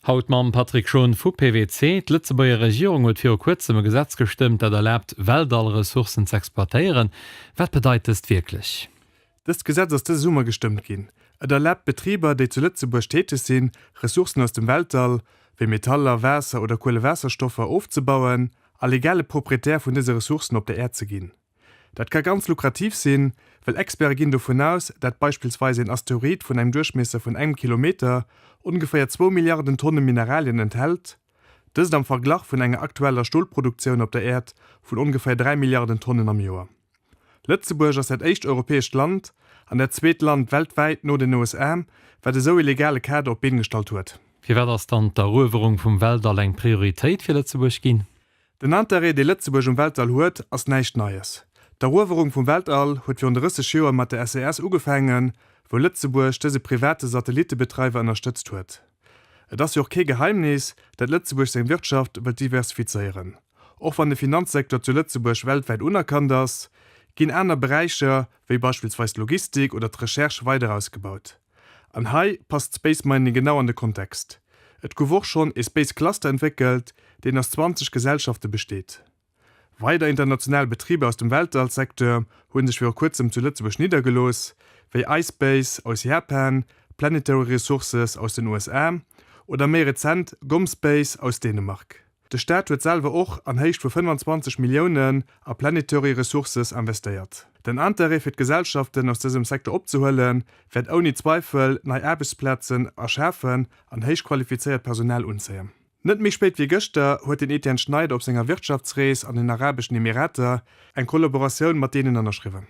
Haut mam Patrick Schon vu PWC. D'Lëtzebuerger Regierung huet viru kuerzem e Gesetz gestëmmt, dat erlaabt, Weltall-Ressourcen z'exploitéieren. Wat bedeit dëst wierklech? Dëst Gesetz ass dëse Summer gestëmmt ginn. Et erlaabt Betriber, déi zu Lëtzebuerg täteg sinn, Ressourcen aus dem Weltall, wéi Metaller, Waasser oder Kuelewaasserstoffer, ofzebauen a legale Proprietär vun dëse Ressourcen op der Äerd ze ginn. Dat ka ganz lukrativ sinn, well Experte ginn dovun aus, dat beispillsweis een Asteroid vun engem Duerchmiesser vun engem Kilometer ongeféier zwou Milliarden Tonne Mineralien enthält, dëst am Verglach vun enger aktueller Stolproduktioun op der Äerd vun ongeféier 3 Milliarden Tonnen am Joer. Lëtzebuerg ass dat éischt europäescht Land an dat zweet Land weltwäit no den USA, wat esou ee legale Kader op d'Been gestallt huet. Firwat ass dann d'Eruewerung vum Weltall eng Prioritéit fir Lëtzebuerg ginn? Den Interêt, dee Lëtzebuerg um Weltall huet, ass näischt Neies. D'Eruewerung vum Weltall huet virun 30 Joer mat der SES ugefaangen, wou Lëtzebuerg dëse private Satellitebetreiwer ënnerstëtzt huet. Et ass jo och kee Geheimnis, dat Lëtzebuerg seng Wirtschaft wëllt diversifizéieren. Och wann de Finanzsecteur zu Lëtzebuerg weltwäit unerkannt ass, ginn aner Beräicher, wéi beispillsweis d'Logistik oder d'Recherche weider ausgebaut. An hei passt Space Mining genau an de Kontext. Et gouf och schonn ee Space Cluster entwéckelt, deen aus 20 Gesellschafte besteet. Weider international Betriber aus dem Weltallsecteur hu sech viru kuerzem zu Lëtzebuerg niddergelooss, wéi iSpace aus Japan, Planetary Resources aus den USA oder méi rezent Gomspace aus Dänemark. De Staat huet selwer och an Héicht vu 25 Milliounen a Planetary Ressources investéiert. Den Interêt fir d'Gesellschaften aus dësem Secteur opzehuelen, wäert ouni Zweifel nei Aarbechtsplazen erschafen an héich qualifizéiert Personal unzéien. Net méi spéit wéi gëschter huet den Etienne Schneider op senger Wirtschaftsrees an den Arabeschen Emirater eng Kollaboratioun mat deenen ënnerschriwwen.